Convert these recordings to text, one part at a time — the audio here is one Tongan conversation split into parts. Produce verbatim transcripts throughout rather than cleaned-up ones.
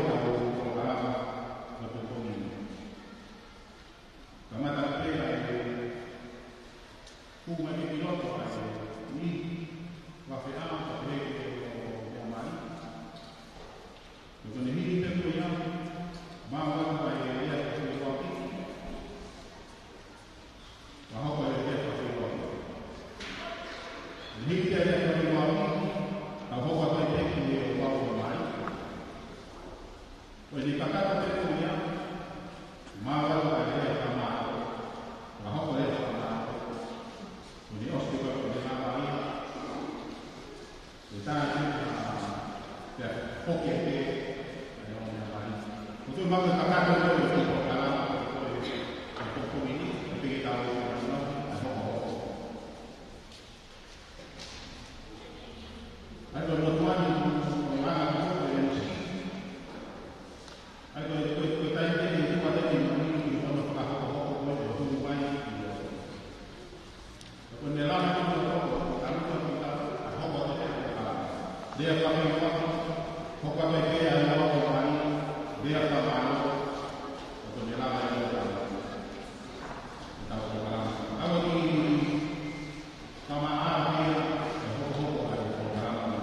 ʻetau polokalama ʻo e pongipongi ni. Kamata pē ʻa e tuʻu mai ki loto ʻa e niʻihi fakafeʻao, fakafeʻao ki he ʻo e meʻa mai. Ko ʻene hili pē ko ia, maʻu atu ʻa e lea fakafeʻao ki Ka hoko e lea fakafeʻao. Hiki e lea fakafeʻao, ka hoko atu ai pē ki he ʻo e meʻa mai. Ko ʻene kakato pē ko ia, maʻu atu ʻa e lea fakamālō. Ka hoko e lea fakamālō. Ko ʻene ʻosi pē ko ʻene lava ia. Ko e tā atu, ʻa, pea foki ai pē, ʻa e ʻo e meʻa mai. Ko e tuʻu maʻu e kakato ʻo e polokalama ko e, ko e, ko e pongipongi ni, ko e piki tau ʻo e meʻa mai, ʻa e hokohoko. ʻA e ko e lotu ʻa e, ko e anga ko e M C. ʻA e ko e, ko e, ko e taimi ʻe tuʻu atu ai e meʻa mai ki hono fakahokohoko ko e ʻo tuʻu mai ki loto. Ko ʻene lava ki loto, ʻa e meʻa ki loto, ʻa e hoko atu e lea fakafeʻao, hoko atu e lea ʻo e meʻa mai, lea fakamālō, ko ʻene lava ki loto, ʻetau polokalama. ʻA e ko e kiʻi kamata ia, ʻe hokohoko ʻa e polokalama ni.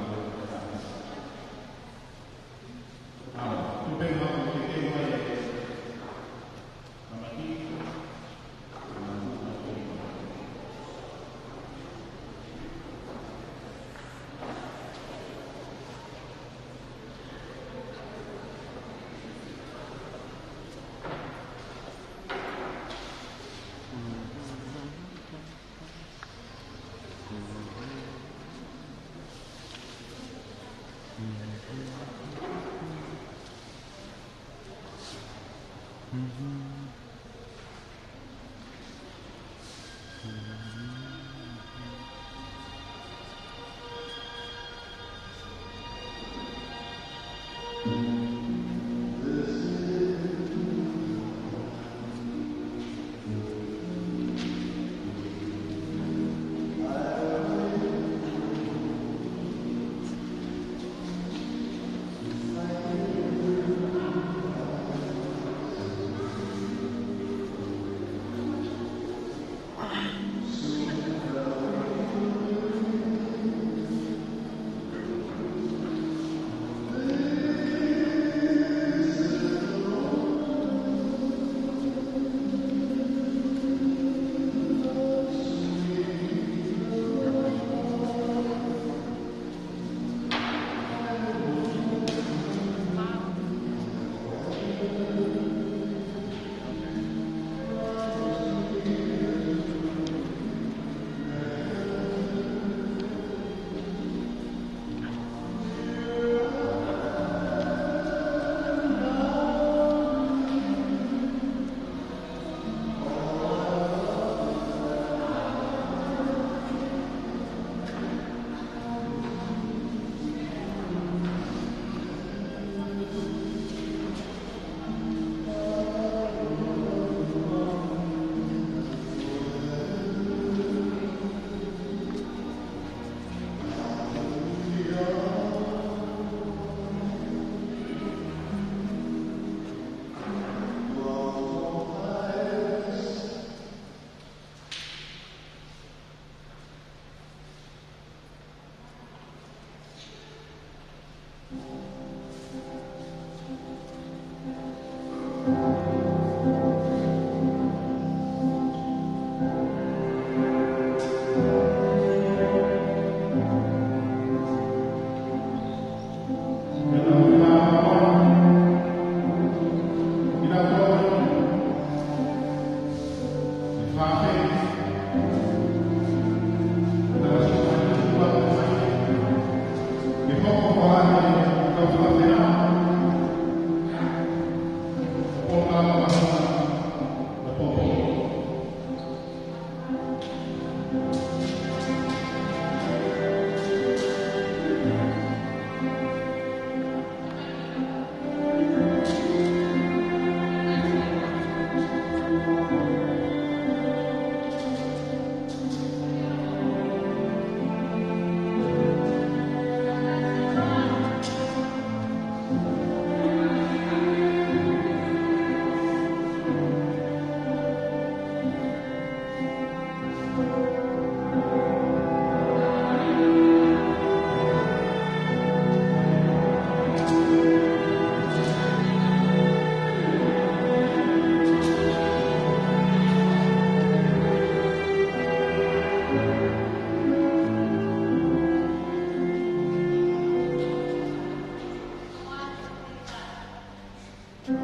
Tau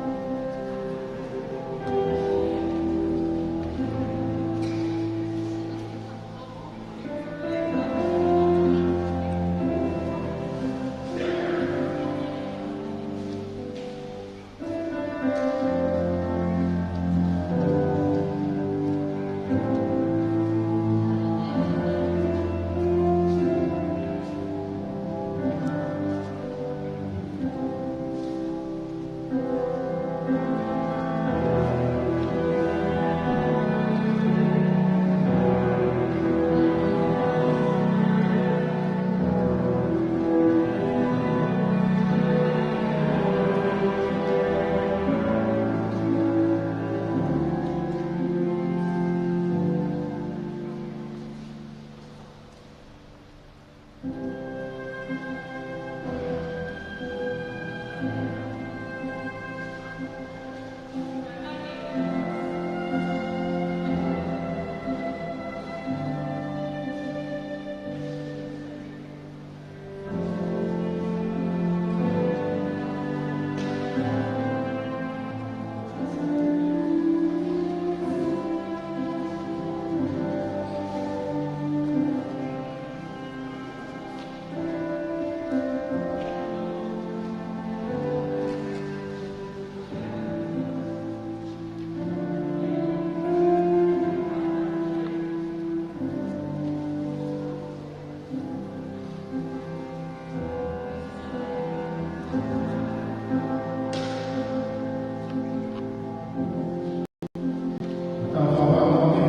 fakaʻamu ʻi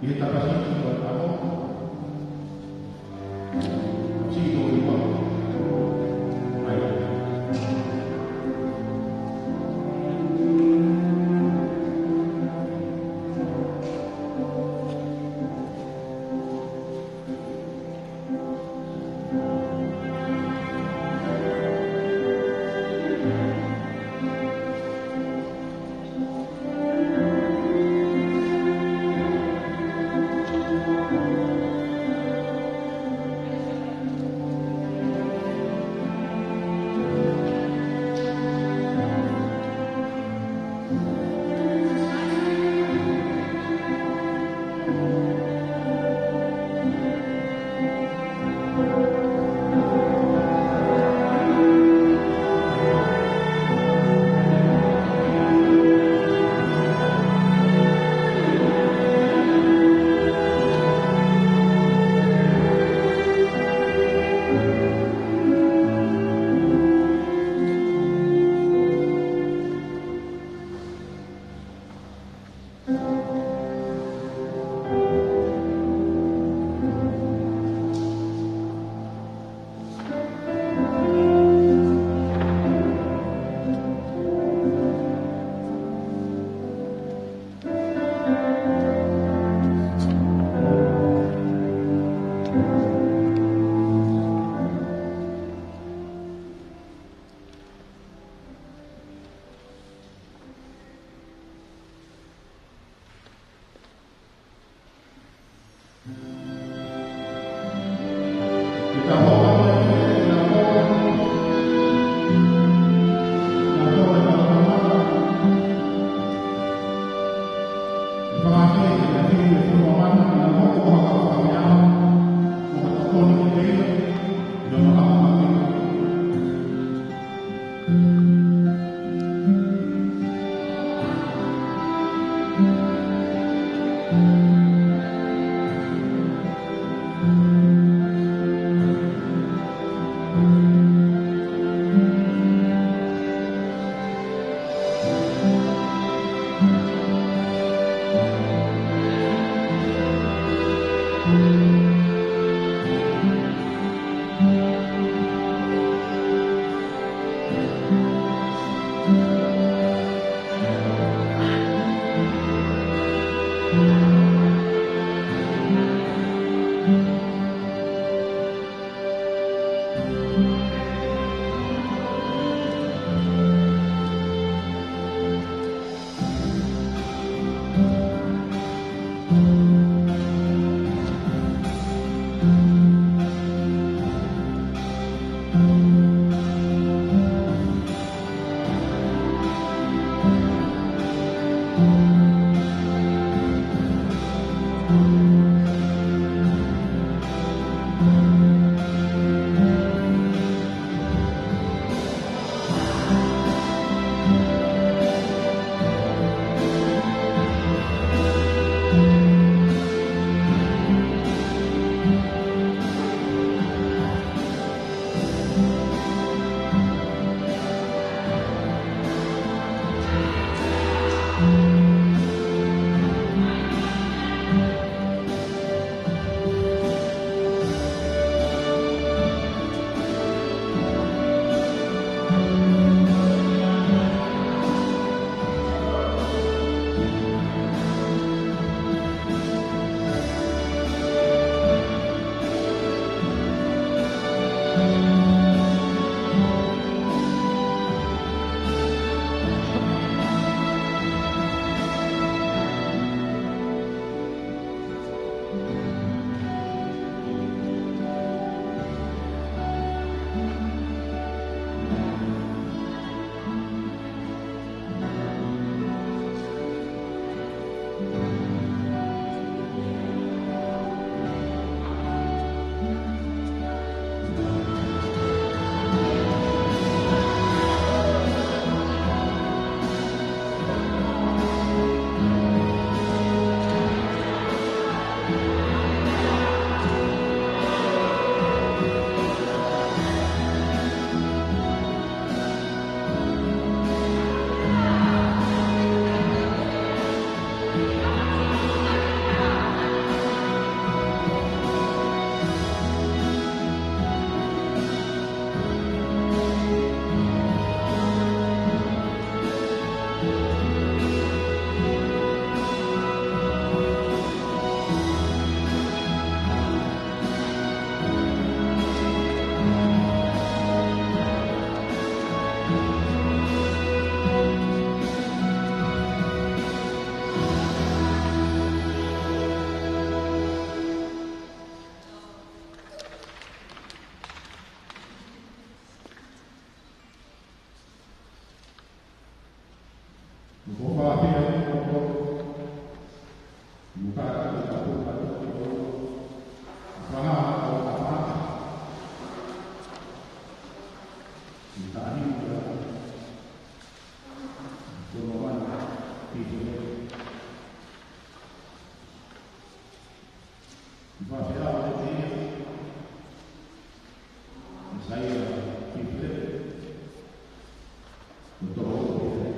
he tapa hiki ʻo e ʻaho. Sio ki he ua. ʻAi. Ko e fakafiha ni ko e muka atu ka puka atu ki o. Faha o ka mata. Ni ka ahi ua. Ko no mana ki te. Ni fakafiha o te ia. Ni sa ia ki te. Ko tō o te ia.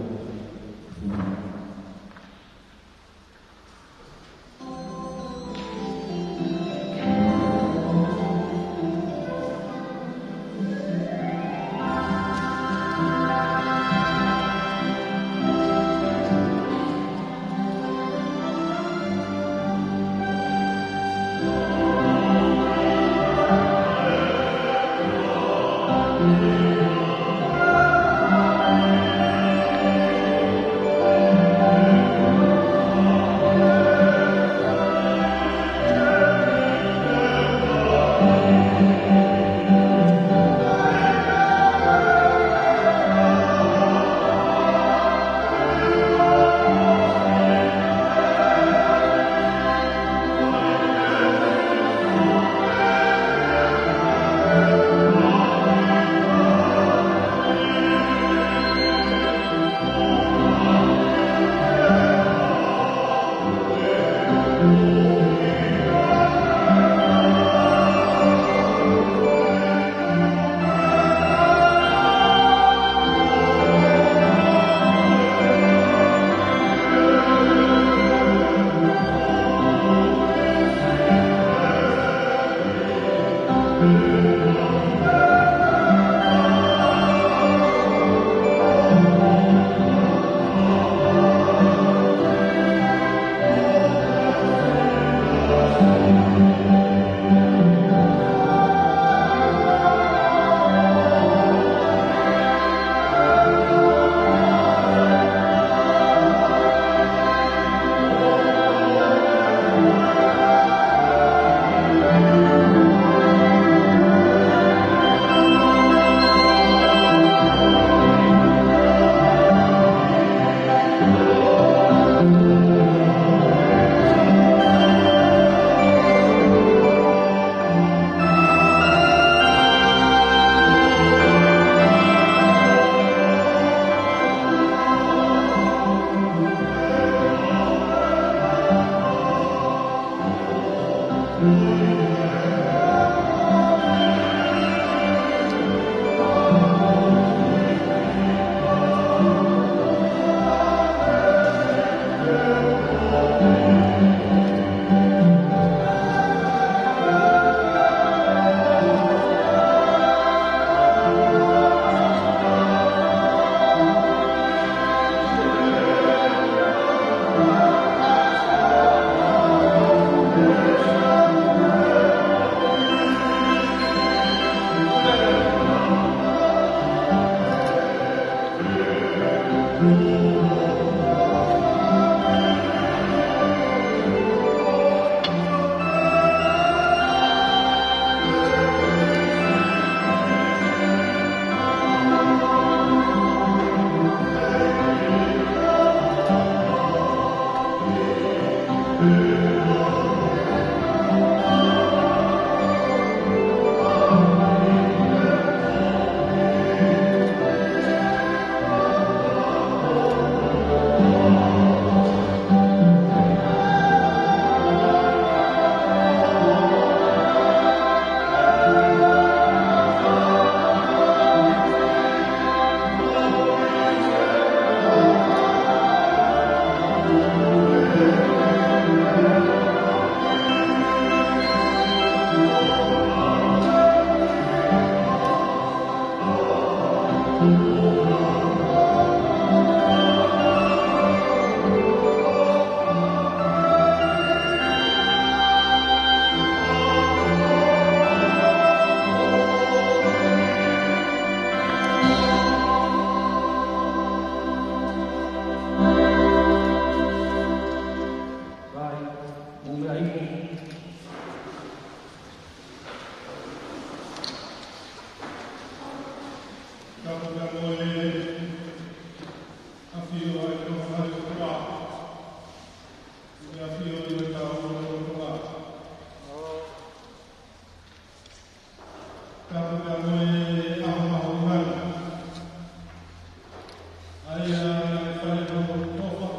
ʻA ia ʻe fai hono tofa,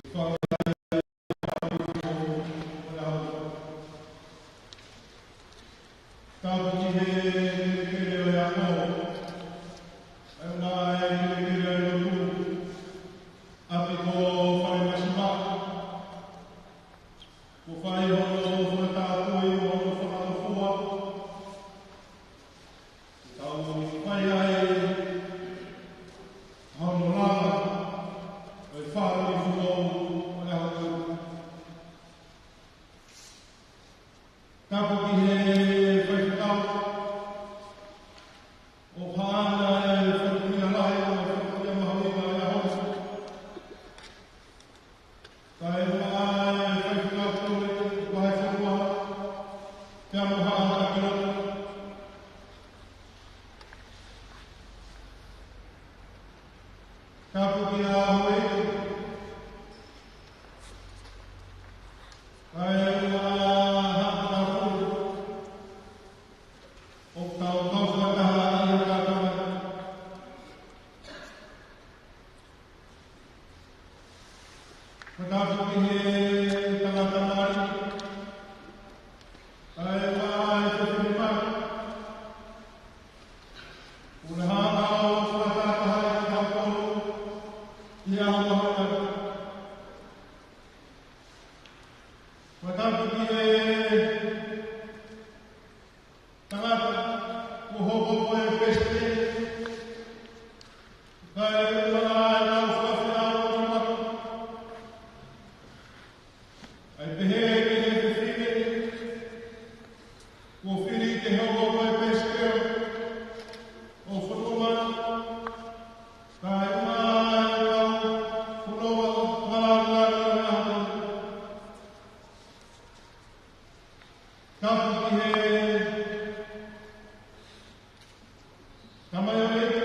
ʻi he fanga ʻo e ʻaho. Tapu ki he kelekele ʻo e ako, ʻa e ngaahi kelekele ʻo e lotu, ʻapi ko Fale Masiva, kuo fai hono fakatapui mo hono fakatofua. Tau fai ai hono langa ʻo e fāmili foʻou ʻo e ʻaho. Tapu ki he faifekau ʻo haʻana e fatongia lahi mo e fatongia mahuʻinga ʻo e ʻaho. Kae ʻumaʻā e faifekau kumi, vahefonua, pea mo haʻa taki lotu. Tapu kia Houʻeiki. Kae ʻumaʻā haʻa taki lotu. ʻOku tau kau fakataha ʻi he kātoanga. Fakatapu ki he tangata mali, kae ʻumaʻā e fefine mali. Kuo nau hanga ʻo fakatahatahaʻi kitautolu ʻi he ʻaho mahalo. Fakatapu ki he tangata kuo hoko ko e palesiteni, kae ʻumaʻā ʻenau fakafiefia ʻo e mali. ʻA ia pehē ki he fefine kuo fili ke hoko ko e palesiteni ʻo e fonua, kae ʻumaʻā ʻenau fonua ʻo e fonua. Tapu ki he tamaioʻeiki,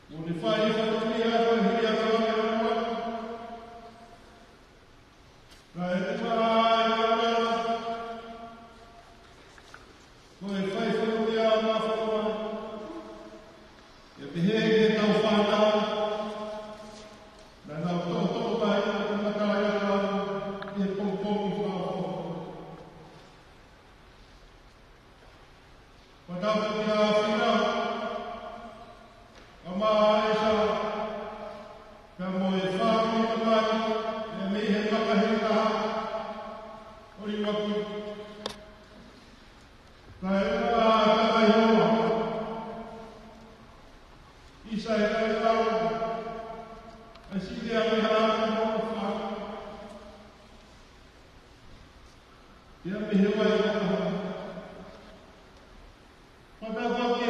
kuo ne fai fatongia ko e hili ʻa e tamaioʻeiki. Kae ʻumaʻā ʻenau langa ko e fai fatongia ʻa e fonua. ʻIo pehē ki heʻetau fānau, naʻa nau toʻotoʻo mai ʻo kamata ʻa e lau ʻi he pongipongi fakaʻofoʻofa. Fakatapu kia Fina, ʻa Maʻaisa, pea mo e fāmili ʻa Maʻaisa, ʻa ia mei he maka Hikutaha, ʻo Liuaki. Kae ʻumaʻā ʻa Takahiʻoa, ʻisa e kae lau, ʻa e siʻi lea mei he ʻapi mo e fāmili. Pea mei he vai ʻa Takahiʻoa. Fakatapu ki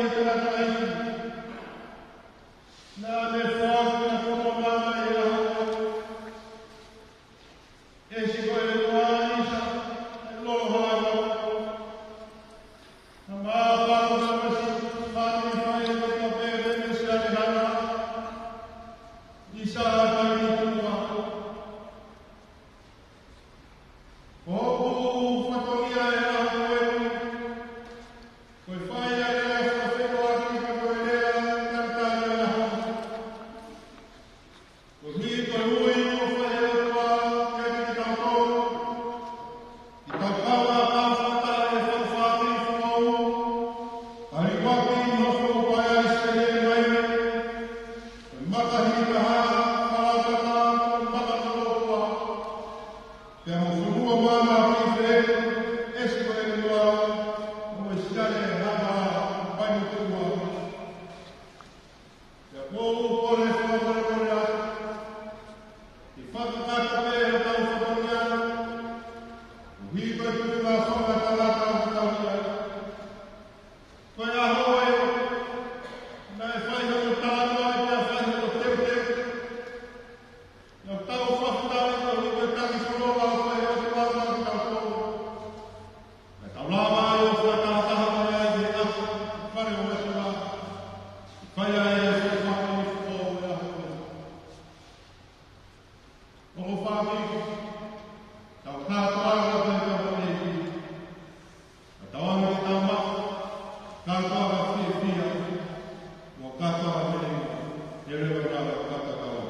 Pia, mo Kata Melenga, Elevana Kata Kawa.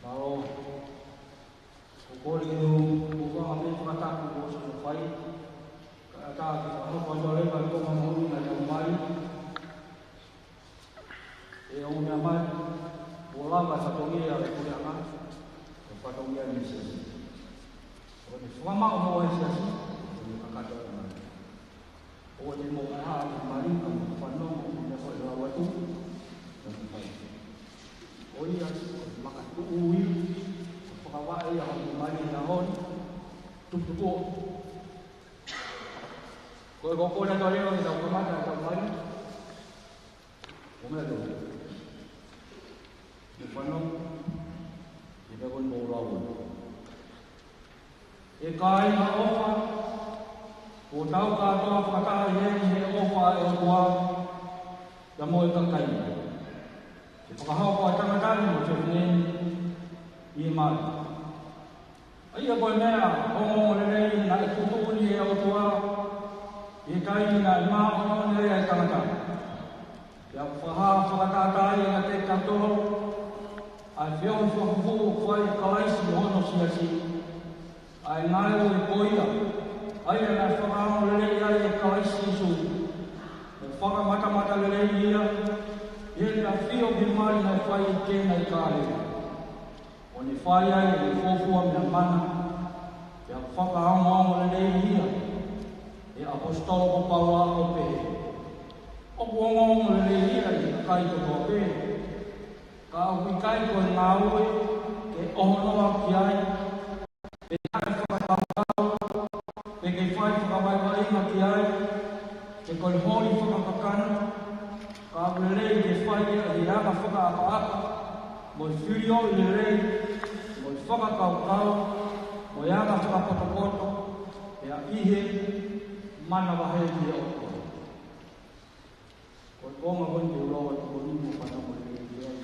Mālō. Ko e kole ʻo e ʻOtua ʻa e fakatapu kuo ʻosi hono fai. Kae ʻatā ke fakahoko atu leva e konga moʻui naʻe tau mai. ʻE ʻomi mai, ʻo lava e fatongia ʻo e puleʻanga, ʻo fatongia ʻo e siasi. ʻO ne fakamaʻu mo e siasi, ʻo ne kakato mai. ʻO te mou ʻalu ʻo mali ka mou fanongo ki he meʻa ko ē ʻe lau atu, na mou fai. ʻO ia, ʻo e makatuʻu ia, ʻo fakavaʻe ia ʻo mali na honi, tuputupu. Ko e kole atu leva ke tau kamata ʻetau mali. ʻO meʻa tau. Mou fanongo, ʻi he meʻa ko eni mou lau atu. ʻE kāinga ʻofa, kuo tau kātoa fakataha ʻi heni ʻi he ʻofa ʻa e ʻOtua, pea mo e kakai. Ke fakahoko ʻa e tangata ni mo e fefine ni ʻi he mali. ʻA ia ko e meʻa ongoongolelei naʻe tuʻutuʻuni ʻe he ʻOtua, ʻi he taimi naʻe māʻoniʻoni ai ʻa e tangata. Pea ʻoku fakahā fakatātā ia kiate kitautolu, ʻa e feohi fakafufū ʻoku fai ʻe Kalaisi mo hono siasi, ʻa e ngāue ko ia, ʻa ia naʻe fakaongoongolelei ai ʻe Kalaisi Sīsū, mo fakamatamatalelei ia, ʻi heʻene ʻafio ki he mali naʻe fai ʻi Kena ʻi Kāleli. ʻO ne fai ai ʻene fuofua meʻa mana, pea fakaongoongolelei ia ʻe he ʻaposetolo ko Paula ʻo pehē: ʻOku ongoongolelei ia ʻi he kakai kotoa pē, ka ʻoku ʻikai ko e ngāue ke ʻohonoa ki ai, pe naʻe fakakaukau, pe ke fai fakavaivaiʻanga ki ai, pe ko e holi fakakakano, ka ʻoku lelei ke fai ia ʻi he anga fakaʻapaʻapa, mo e filioʻi lelei, mo e fakakaukau, mo e anga fakapotopoto, pea ʻi he manavahē ki he ʻOtua. Ko e konga ko eni te u lau atu ko eni mo fanongo lelei ki ai.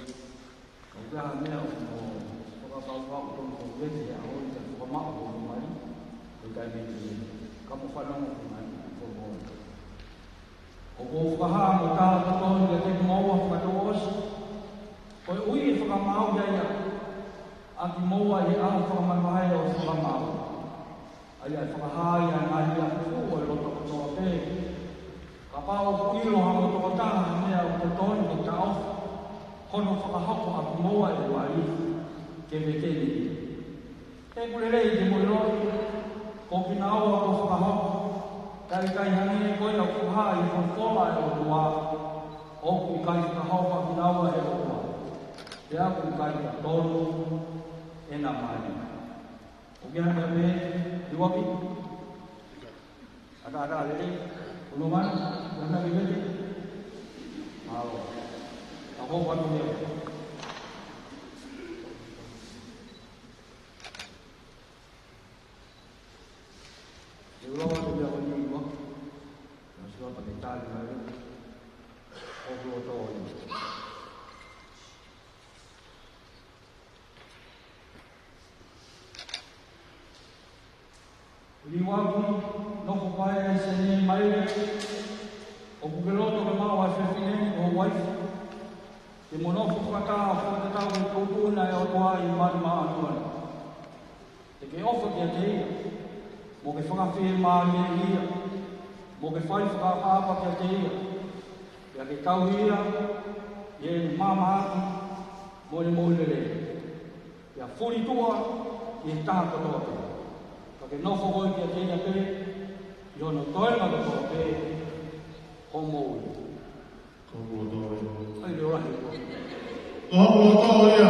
Ka ʻi ai ha meʻa ʻoku mou fakakaukau ʻoku totonu ke u ʻeke he ʻaho ni kae fakamaʻu hono mali, ko e taimi ni, ka mou fanongo ki he mali, ko mou. ʻOku ou fakahā mo tala totonu kiate kimoua fakatouʻosi, koeʻuhi ʻe fakamaau ia ʻa kimoua ʻi he ʻaho fakamamahi ʻo e fakamaau. ʻA ia ʻe fakahā ia ʻa e ngaahi meʻa fufū ʻo e loto kotoa pē. Kapau ʻoku ʻilo ha ongo tokotaha ha meʻa ʻoku totonu ke taʻofi hono fakahoko ʻa kimoua ʻe uaifi, ke vete ia. He ʻoku lelei ke mou ʻiloʻi, ko kinaua kuo fakahoko, kae ʻikai hangē ko ia ʻoku fakahā ʻi he folofola ʻa e ʻOtua, ʻoku ʻikai fakahoko ʻa kinaua ʻe he ʻOtua, pea ʻoku ʻikai totonu ʻena mali. ʻOku ʻi ai ha meʻa pē, Liuaki? ʻAtā, ʻatā lelei. Ko hono mali, ʻi ai ha meʻa pē? Mālō. Ka ko hono mali. Te u lau atu e meʻa ko eni, Liuaki. Naʻa sio atu ke tali mai. ʻOku loto ia. Liuaki, nofo paea ʻi Senē Maile, ʻoku ke loto ke maʻu ʻa e fefine ni ko ho uaifi, ke mo nofo fakataha fakatatau ki he tuʻutuʻuni ʻa e ʻOtua ʻi he mali māʻoniʻoni. Te ke ʻofa kiate ia, mo ke fakafiemālieʻi ia, mo ke fai fakaʻapaʻapa kiate ia, pea ke tauhi ia ʻi heʻene mahamahaki mo ʻene moʻui lelei. Pea fulituʻa ʻi he taha kotoa pē. Ka ke nofo koe kiate ia pē, ʻi hono toenga kotoa pē hoʻo moʻui. Ko hoku loto ia. ʻAi, leʻo lahi. Ko hoku loto ia.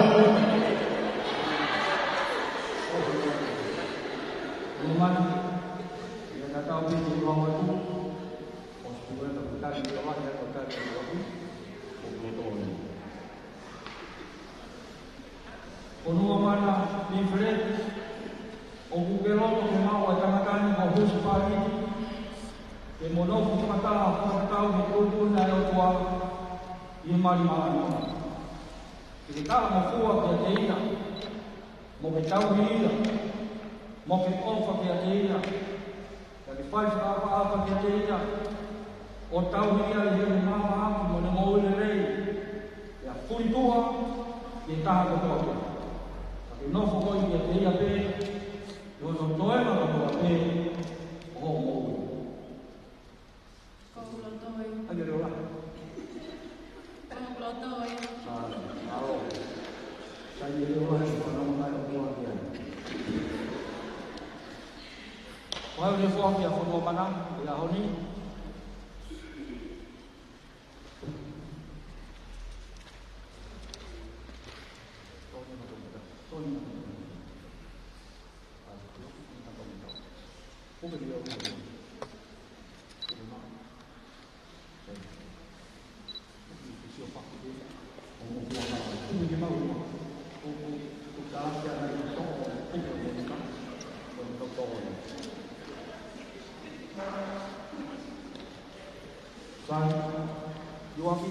Ko hoku loto. Ko hoku loto. Ia tatau pē ki he lau atu. ʻOsi pē ʻa e tali, leʻo lahi ʻa e tali, leʻo lahi. Ko hoku loto ia. Ko hono ua mana, Pifileti, ʻoku ke loto ke maʻu ʻa e tangata ni ko ho husepāniti, ke mo nofo fakataha fakatatau ki he tuʻutuʻuni ʻa e ʻOtua ʻi he mali māʻoniʻoni. Talangofua kiate ia, mo ke tauhi ia, mo ke ʻofa kiate ia, pea ke fai fakaʻapaʻapa kiate ia, ʻo tauhi ia ʻi heʻene mahamahaki mo ʻene moʻui lelei, pea fulituʻa ki he taha kotoa pē. Pea ke nofo koe kiate ia pē, ʻi hono toenga kotoa pē ʻo hoʻo moʻui. Ko u loto ē. Ai, ke leola. Ko u loto ē. Sai, ʻao. Sai, ke leola, he fanongo mai ʻOtua ki ai. Ko au ne foaki ʻa Fonuamana, ʻi he ʻaho ni. Sai, ʻuluaki,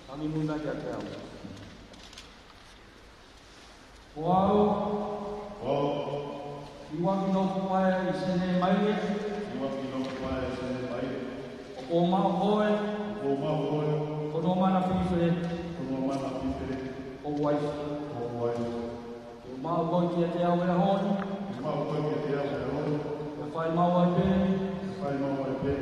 tangi muimui kiate au. Ko au. Ko au. ʻUluaki Nofopaea ʻi Senē Maile. ʻUluaki Nofopaea ʻi Senē Maile. ʻOku ou maʻu koe. ʻOku ou maʻu koe. Fonuamana Pīfeleti. Fonuamana Pīfeleti. Ko e uaifi. Ko e uaifi. Ke u maʻu koe kiate au he ʻaho ni. Ke u maʻu koe kiate au he ʻaho ni. Pea fai maʻu ai pē. Pea fai maʻu ai pē.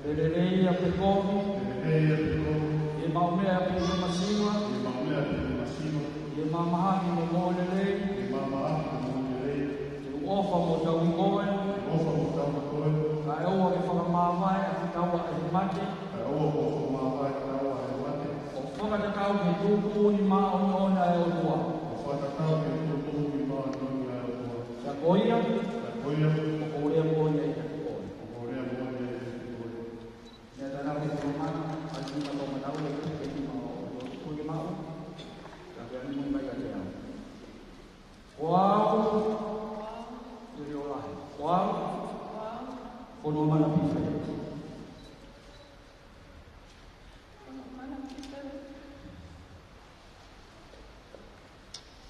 Pe lelei ia pe kovi. Pe lelei ia pe kovi. ʻI he maʻu meʻa pe ʻi he masiva. ʻI he maʻu meʻa pe ʻi he masiva. ʻI he mahamahaki mo e moʻui lelei. ʻI he mahamahaki mo e moʻui lelei. Ke u ʻofa mo tauhi koe. Ke u ʻofa mo tauhi koe. Kae ʻoua ke fakamāvae ʻa kitaua ʻe he mate. Kae ʻoua ke fakamāvae kitaua ʻe he mate. ʻO fakatatau ki he tuʻutuʻuni māʻoniʻoni ʻa e ʻOtua. ʻO fakatatau ki he tuʻutuʻuni māʻoniʻoni ʻa e ʻOtua. Pea ko ia. Pea ko ia. ʻOku ou lea moʻoni ai kiate koe. ʻOku ou lea moʻoni ai kiate koe. Meʻa tatau ki he Fonuamana, ʻa e ʻuhinga ʻoku ou manatu ai, ʻa e ʻuhinga ʻoku ou tui ke maʻu, ka ke ʻange muimui mai kiate au. Ko au, ʻio, ʻio lahi. Ko au, Fonuamana Pīfeleti.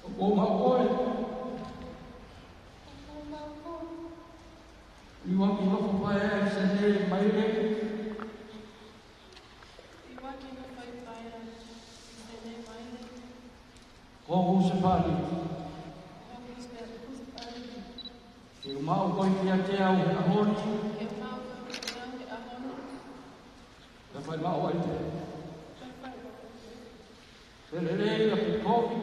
ʻOku ou maʻu koe. ʻUluaki Nofopaea ʻi Senē Maile. ʻUluaki Nofopaea ʻi Senē Maile. Ko hoku husepāniti. Ko hoku husepāniti. Ke u maʻu koe kiate au he ʻaho ni. Ke u maʻu koe kiate au he ʻaho ni. Pea fai maʻu ai pē. Pea fai maʻu ai pē. Pe lelei ia pe kovi.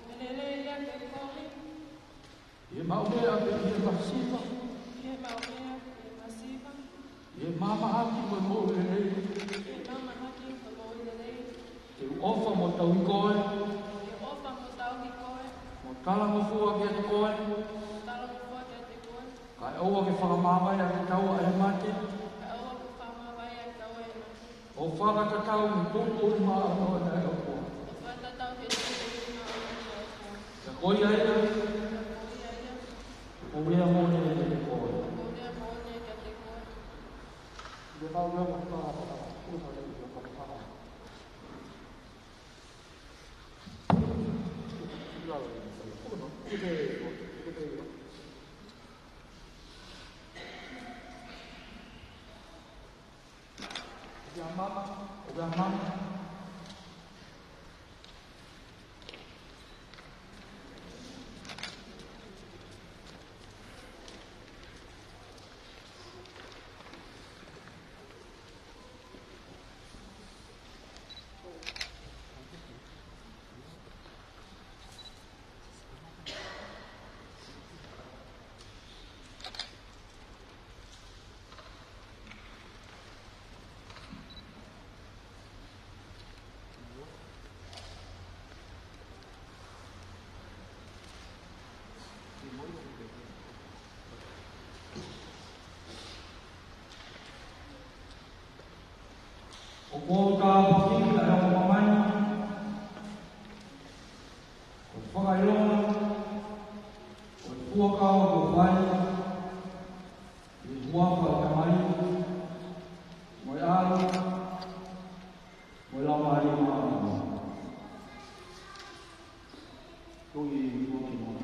Pe lelei ia pe kovi. ʻI he maʻu meʻa pe ʻi he masiva. ʻI he maʻu meʻa pe ʻi he masiva. ʻI he mahamahaki mo e moʻui lelei. ʻI he mahamahaki mo e moʻui lelei. Ke u ʻofa mo tauhi koe. Ke u ʻofa mo tauhi koe. Mo talangofua kiate koe. Mo talangofua kiate koe. Kae ʻoua ke fakamāvae ʻa kitaua ʻe he mate. Kae ʻoua ke fakamāvae ʻa kitaua ʻe he mate. ʻO fakatatau ki he tuʻutuʻuni māʻoniʻoni ʻa e ʻOtua. ʻO fakatatau ki he tuʻutuʻuni māʻoniʻoni ʻa e ʻOtua. Pea ko ia ia. Pea ko ia ia. ʻOku ou lea moʻoni ai kiate koe. ʻOku ou lea moʻoni ai kiate koe. Ke mau lea mo e fakapapa. Kuo mau lea mo e fakapapa. ʻOku ou tāpuakiʻi ʻa e ongo māmani, ko e fakaʻilonga, ko e fuakava kuo fai, ʻi he huafa ʻo e Tamai, mo e ʻAlo, mo e Laumālie Māʻoniʻoni. Tui ua ki mona.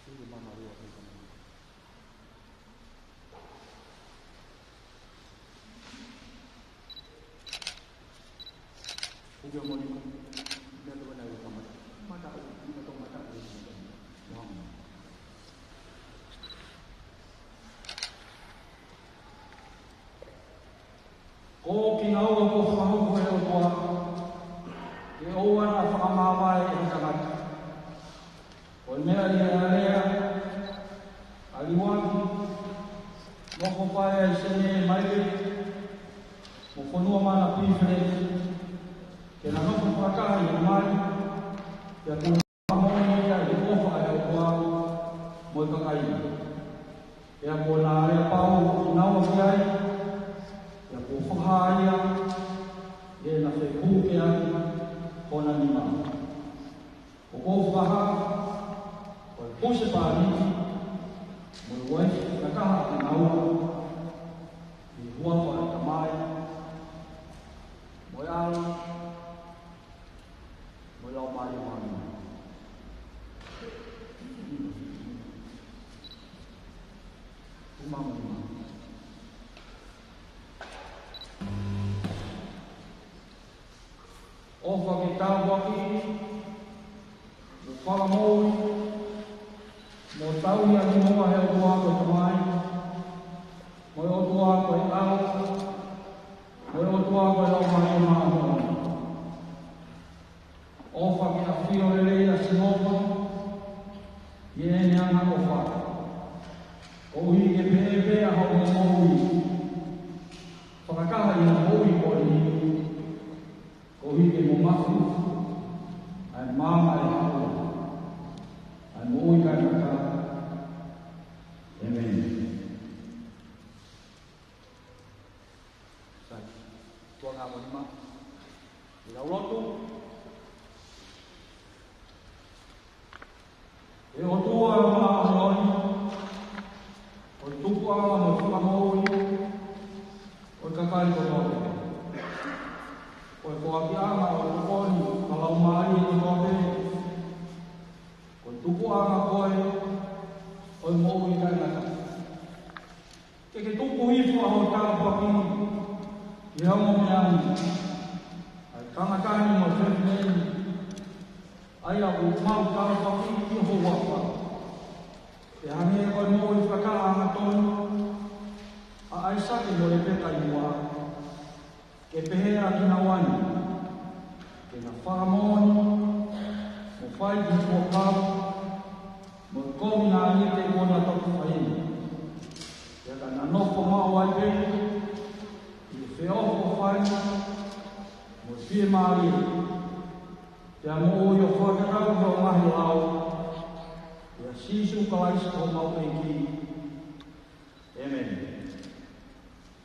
Tui mama ua ki mona. Ko kinaua kuo fakahoko ʻe he ʻOtua, ke ʻoua naʻa fakamāvae ʻe ha tangata. Ko e meʻa ʻi he alea ʻa Liuaki, Mokopaea ʻi Sene Maile, mo Fonuamana Pīfileti, ke na nofo fakataha ʻi he mali, pea kuo fakamoʻoni ia ʻi he ʻofa ʻa e ʻOtua mo e kakai. Pea kuo na aleapau kinaua ki ai, pea kuo fakahā ia, ʻi heʻena fepuke ʻaki hona nima. ʻOku ou fakahā, ko e husepāniti mo e uaifi fakataha ʻa kinaua, ʻi he huafa ʻo e Tamai, mo e ʻAlo, mo e Laumālie Māʻoniʻoni. Uma mo uma. ʻOfa ke tāpuakiʻi, mo fakamoʻui, mo tauhi ʻaki muʻa ʻe he ʻOtua ko e Tamai, mo e ʻOtua ko e ʻAlo, mo e ʻOtua ko e Laumālie Māʻoniʻoni. ʻOfa ke ʻafio lelei ʻa Sihova ʻi heʻene angaʻofa, koeʻuhi ke pehē pē ʻa hoʻomou moʻui, fakataha ʻi he moʻui ko eni, koeʻuhi ke mou maʻu ʻa e maama ʻo e ʻAlo, ʻa e moʻui taʻengata. ʻĒmeni. Sai. Tuʻa ngā mo nima. ʻI he lotu. ʻE ʻOtua māʻoniʻoni, ko e tupuʻanga mo e fakamoʻui ʻo e kakai kotoa pē. Ko e foakiʻanga ʻo e tokoni fakalaumālie kotoa pē. Ko e tupuʻanga koe ʻo e moʻui taʻengata. Ke ke tuku hifo ʻa hoʻo tāpuaki ki he ongo meʻa ni, ʻa e tangata ni mo e fefine ni, ʻa ia ʻoku mau tāpuakiʻi ʻi ho huafa. Pea hangē ko e moʻui fakataha angatonu ʻa ʻAisake mo Lepeka ʻi muʻa, ke pehē ʻa kinaua ni, ke na fakamoʻoni, mo fai ki he Huʻakau, mo e kovinānite kuo na toki fai ni. Pea ka na nofo maʻu ai pē ʻi he feʻofoʻofani mo e fiemālie, pea moʻui ʻo fakatau ki hoʻo ngaahi lao, ʻia Sīsū Kalaisi ko homau ʻEiki. ʻĒmeni.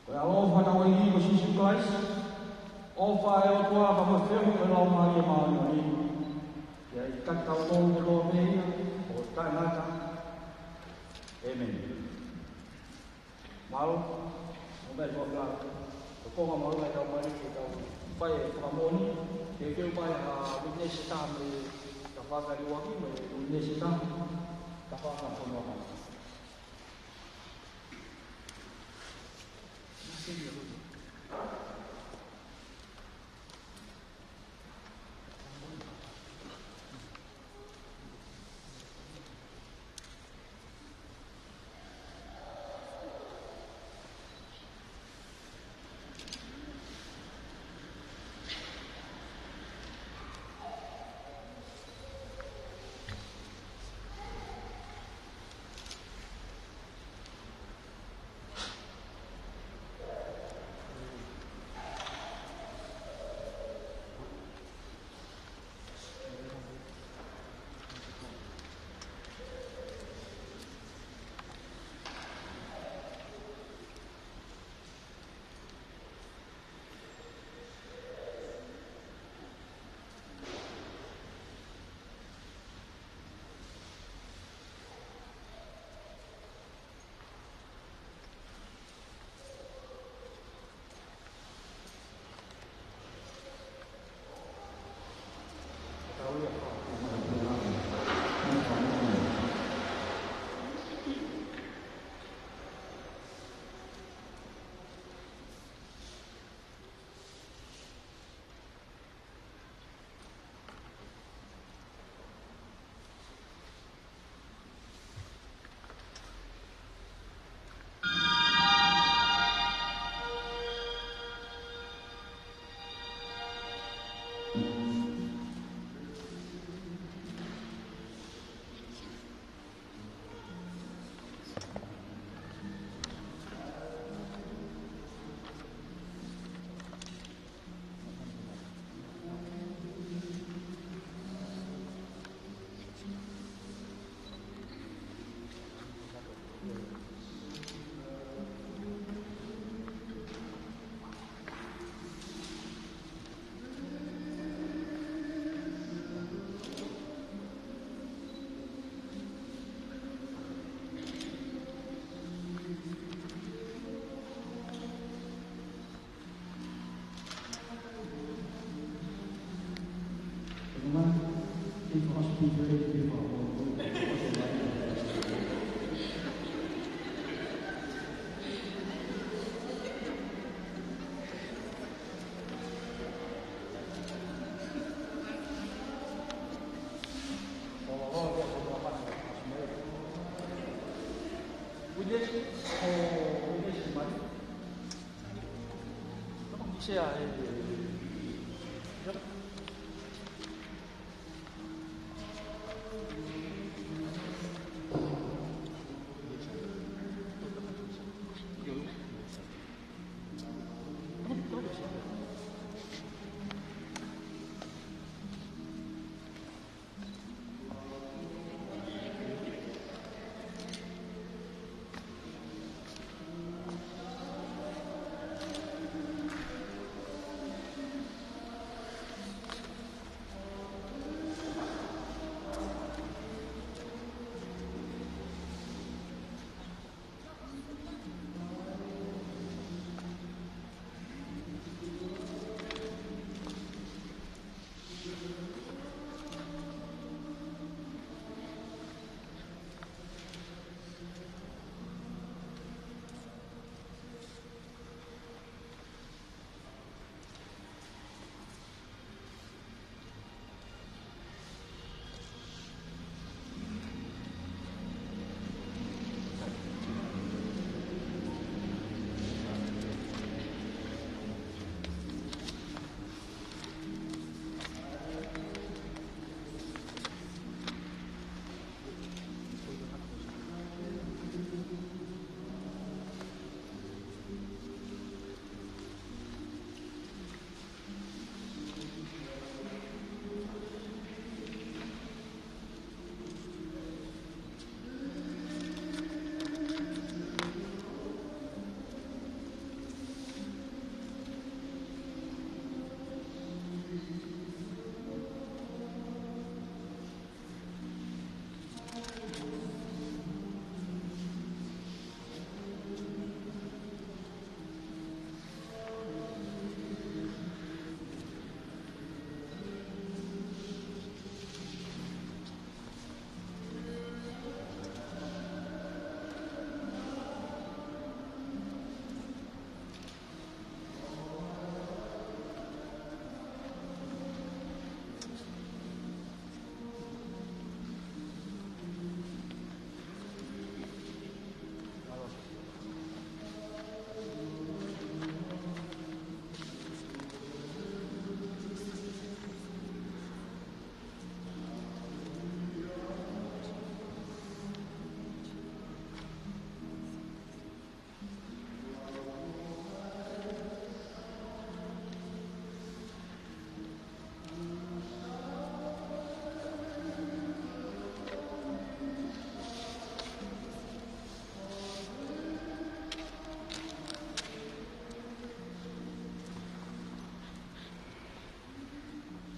Ko e ʻaloʻofa ʻa hotau ʻEiki ko Sīsū Kalaisi, ʻofa ʻa e ʻOtua pea mo e feohi ʻa e Laumālie Māʻoniʻoni, ke ʻiate kitautolu kotoa pē ia ʻo taʻengata. ʻĒmeni. Mālō, mo e meʻa ʻoku ou ko konga mālō ʻa e tau mai ke tau fai e fakamoʻoni, ke ke fai ha witness ʻe taha mei he tafaʻaki Liuaki, mo e witness ʻe taha, tafaʻaki Fonuamana.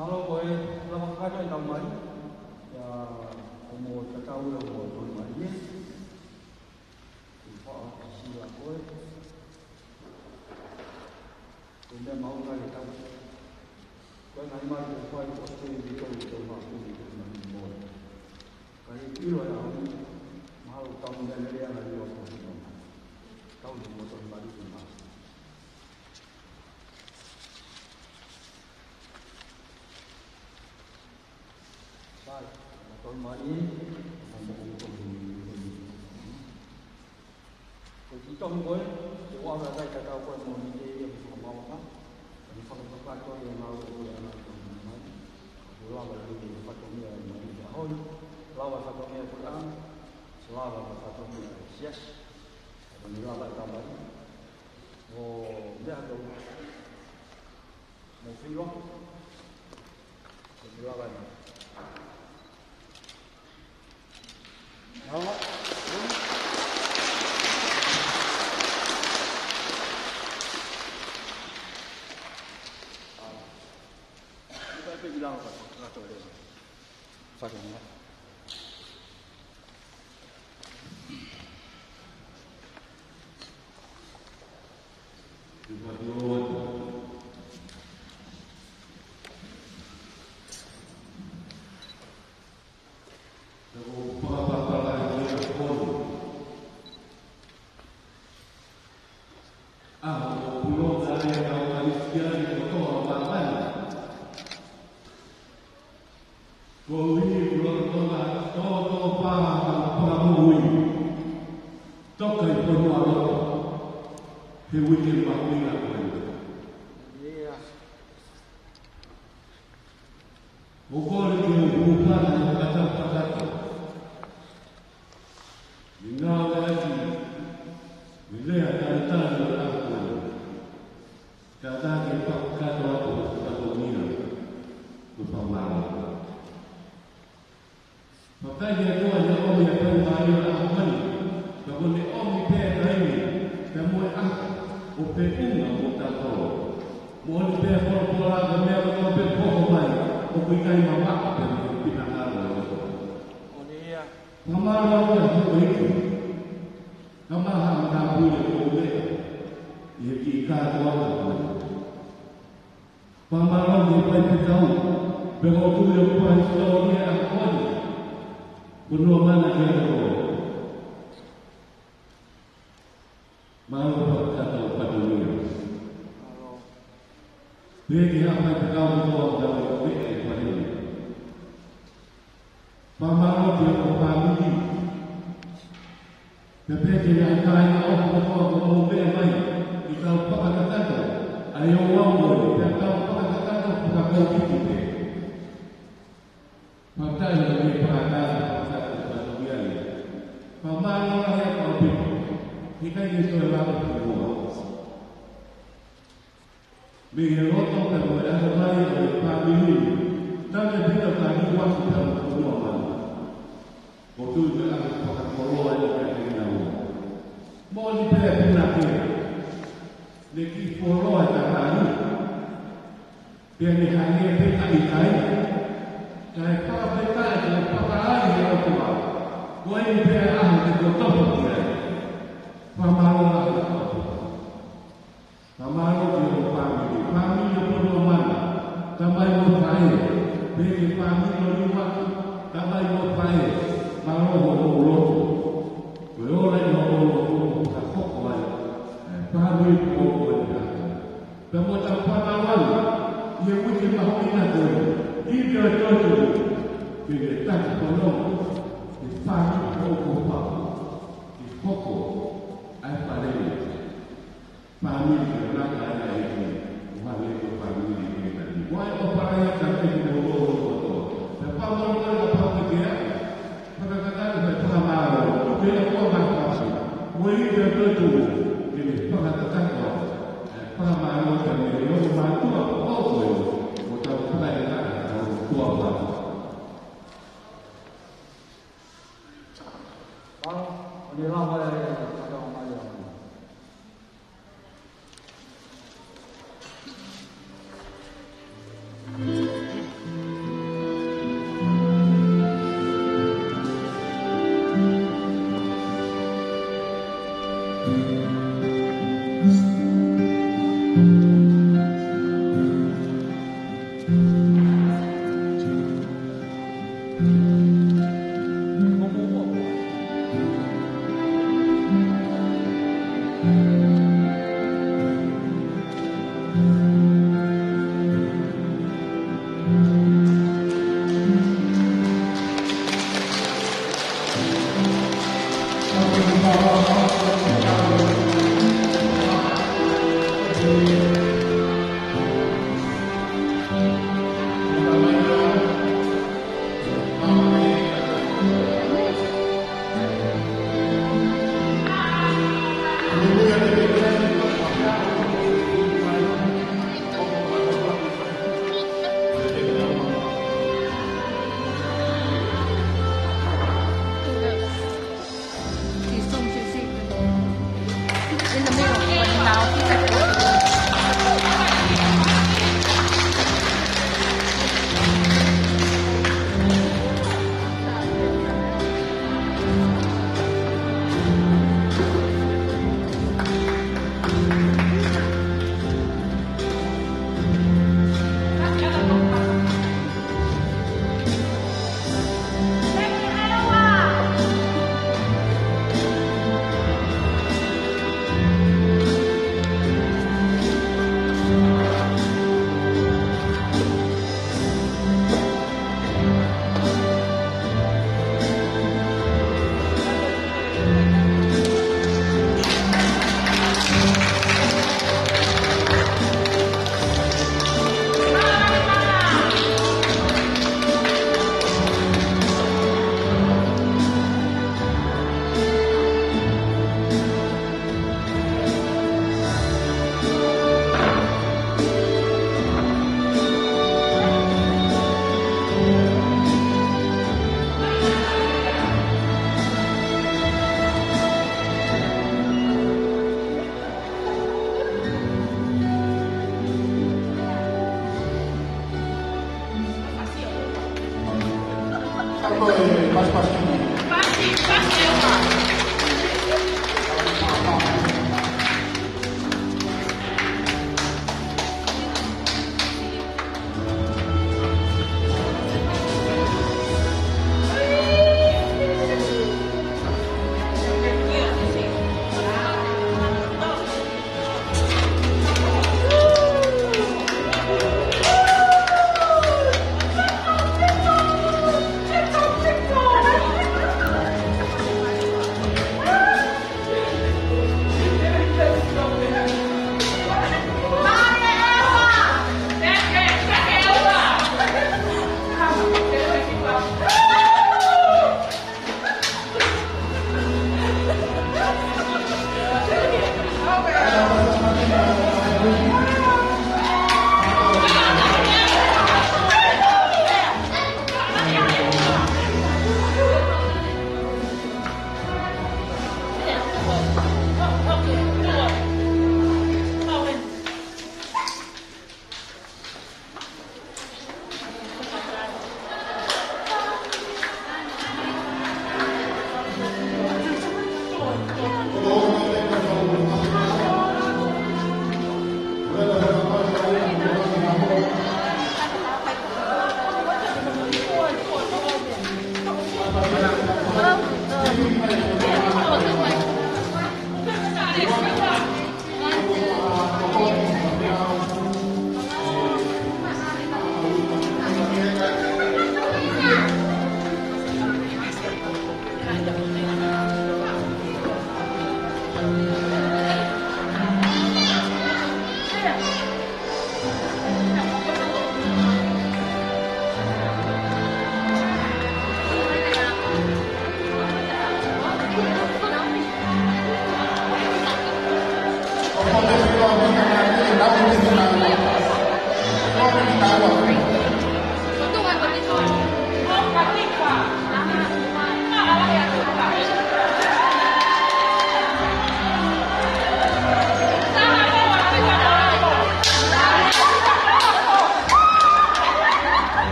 Mālō ko e lava kakato e tau mai. Ia, ʻoku mou tatau ia ʻoku mou tonu mai, ē? Ke faʻa sila koe. Ko e meʻa mahuʻinga ke tau. Ko e ngaahi mali ko e fai ko e tui ki tau, tau mā kuni, tau mā kuni mo. Ka ʻi he ʻilo ʻa e ʻaho ni, mahalo tau meʻa lelei ʻa e ngaahi ua ko e tau. Tau ni mo tau mali ko e mā. Sai, mo tau mali, mo tau mali. Ko e kiʻi tohi ko ē, ke ʻoua ʻe ʻai tatau ko e moʻoni ke ia ke fakamālō ka. Ka ke fakakakato ia ngāue ko ia ʻa e Tamai. Ka kuo lava ke ke fatongia ʻa e moʻoni ki he ʻaho ni. Lava fatongia ko ia, lava fatongia ʻa e siasi. Ka ko e lava ʻa e Tamai. Mo meʻa tau. Mo filo. Ko e lava ʻa e he uike mahuʻinga ko eni. ʻOku ou kole ke u hūfanga he fakatapu kakato ʻi he ngāueʻaki e lea talitali ʻo e ʻaho ko eni. Ka ta ke fakakakato atu e fatongia ʻo e fakamālō. Fakafetaʻi ki he ʻOtua he ʻomi e faingamālie ʻo e ʻaho ko eni, ka kuo ne ʻomi pē e taimi, pea mo e ʻaho, ʻo feʻunga mo tautolu. Moʻoni pē folofola ko e meʻa kotoa pē ʻoku hoko mai, ʻoku ʻikai mamaʻo pē mei he finangalo ʻo e ʻOtua. Fakamālō atu ki he houʻeiki, kae ʻumaʻā haʻa matāpule ʻoku mou meʻa ʻi he kiʻi kātoanga ko eni. Fakamālō ki he faifekau, pea ko e tui ʻoku fai e hisitōlia ʻo e ʻaho ko eni, Fonuamana Keakeloa. Mālō fakatapu fatongia. Pehē ki he faifekau kotoa ʻoku tau meʻa ʻi he fale ni. Fakamālō ki hoʻo fāmili. Pea pehē ki he ngaahi kāinga ʻoku mou meʻa mai, ʻi heʻetau fakakakato ʻa e ouau ko eni, pea tau fakakakato fakakoukiki pē. Fakafetaʻi ki he fakataha, fakataha ki he fatongia ni. Fakamālō lahi ʻaupito. He ʻikai ke toe lava ki muʻa. Mei he loto pea mo e ʻatamai ʻo e fāmili ni, tau ne pita ka ni wasi pea mo Fonuamana. ʻOku ou tui ko e ʻaho fakakoloa ia kiate kinaua. Moʻoni pē e punake, ne kiʻi fuoloa e tangata ni, pea ne hangē pē ʻikai, kae fakafetaʻi, kae fakaʻaʻahi e ʻOtua. Ko eni pē ʻa e ʻaho te tau tofu ki ai. Fakamālō lahi ʻaupito. Fakamālō ki hoʻo fāmili, fāmili ʻo Fonuamana, tamai mo faʻē, pehē ki he fāmili ʻo Niuaki, tamai mo faʻē, mālō hoʻomou lotu. Ko e ola ʻi hoʻomou lotu ʻoku fakahoko ai e fāmili ko eni. Pea mo ʻetau fanongo ʻi he uike mahuʻinga ko eni, ivi ʻo e toetuʻu, ke ne taki fanongo e fāmili ko eni, ke hoko ai e fale ni. Fāmili ke laka ai ʻa e ʻEiki, ʻo hangē ko e fāmili ʻi he taimi ni. Ko e ʻofa ia ka te ke mou ʻofa kotoa. Pea fakamālō ʻa e pāpā ke ʻai. Fakakakato pē fakamālō. Tuku ke ʻofa mai pasi. Mo e ivi ʻo e toetuʻu. Ke ne fakakakato atu e fakamālō ka ne ʻofa mātuʻa ʻo koe. Mo tau fakaʻehiʻehi ʻa e tau tuʻa pā. Pau, ʻo ne lava e fakamaʻa mai ʻa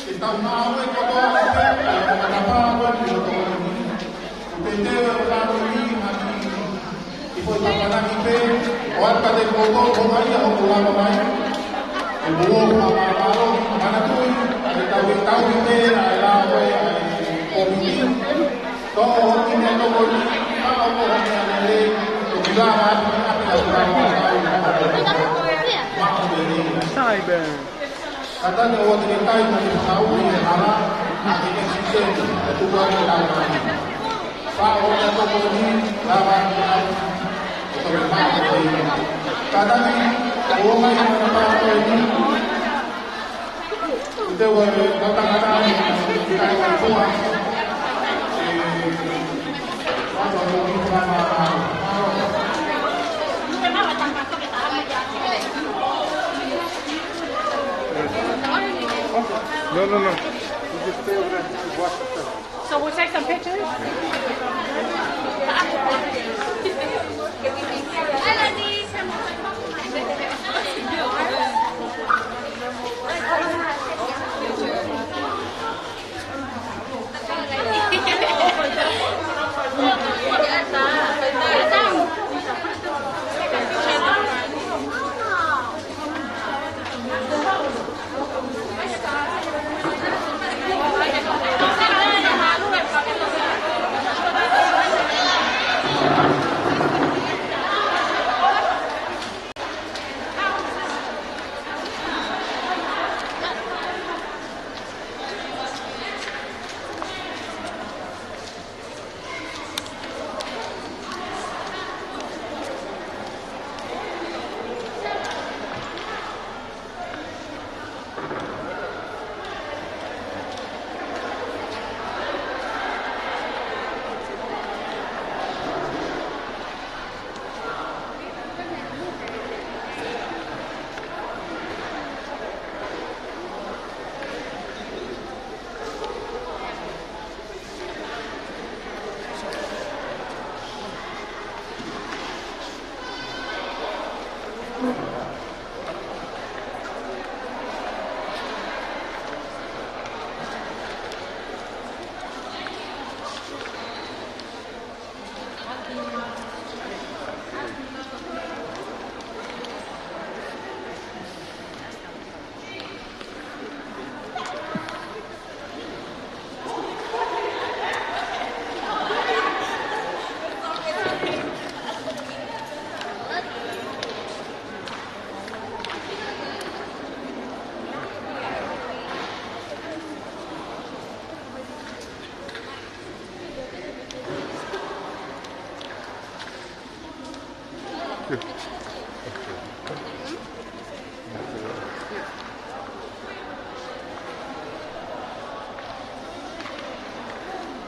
Ke tau maʻu e kotoa pē, ʻa e matapā ko eni ʻo tokoni. Ko e teu e ʻaho ni, ʻa e kiʻi foʻi tāpanaki pē, ʻo atu kiate kimoutolu, ʻo mai ʻa hoku lava mai. ʻE mou ō, mālō, mālō, manatuʻi, ʻa e tau, tau pē, ʻa e lava ko ē, ʻa e kōmiti. Tō, ʻi he tokoni, ʻa ʻo ko hono meʻa lelei, ʻo ki lava atu, ʻa e ʻapi ʻa e lava, ʻa e lava. Sai, Ben. Kātaki ʻoua te ke kai mo ke fakaʻuli e hala, ʻa e ke siteni, ʻe tuku ai e tau mai. Fā o te toko ni, lava ni ai, ʻo tau e fā o te. Kātaki, ʻoua mai mo na pā o ni. Te ua e, na takata ni, kai mo tua. E, fā o ni, fā o ni. No, no, no. You just stay over there. Just watch the film. So we'll take some pictures.